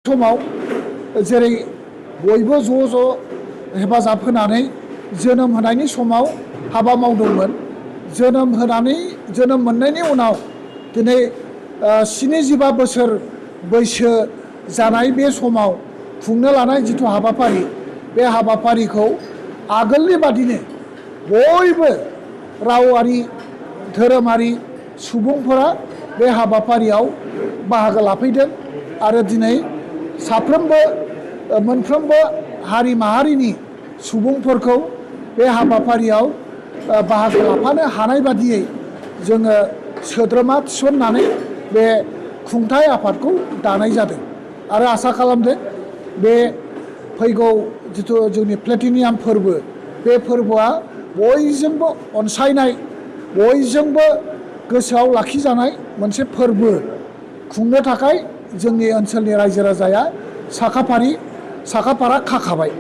समाव जेरै बयबो ज' हेफाजाब होनानै जोनोम होनायनि समाव हाबा मावदोंमोन। जोनोम मोननायनि उनाव दिनै 75 बोसोर बैसो जानाय बे समाव खुंनो लानाय जिथु हाबाफारि, बे हाबाफारिखौ आगोलनि बादिनो बयबो रावारि धोरोमारि सुबुंफोरा बे हाबाफारियाव बाहागो लाफैदों आरो दिनै साफ्रोमबो मोनफ्रोमबो हारि माहारिनि सुबुंफोरखौ बे हाबाफारियाव बाहागो लाफानो हानाय बादियै जोङो सोद्रोमा थिसननानै बे खुंथाय आफादखौ दानाय जादों आरो आसा खालामदों बे फैगौ जिथु जोंनि प्लेटिनियाम फोरबो, बे फोरबोआ बयजोंबो अनसायनाय, बयजोंबो गोसोआव लाखिजानाय मोनसे फोरबो खुंनो थाखाय जोंनि ओनसोलनि रायजो राजाया साखाफारा खाखाबाय।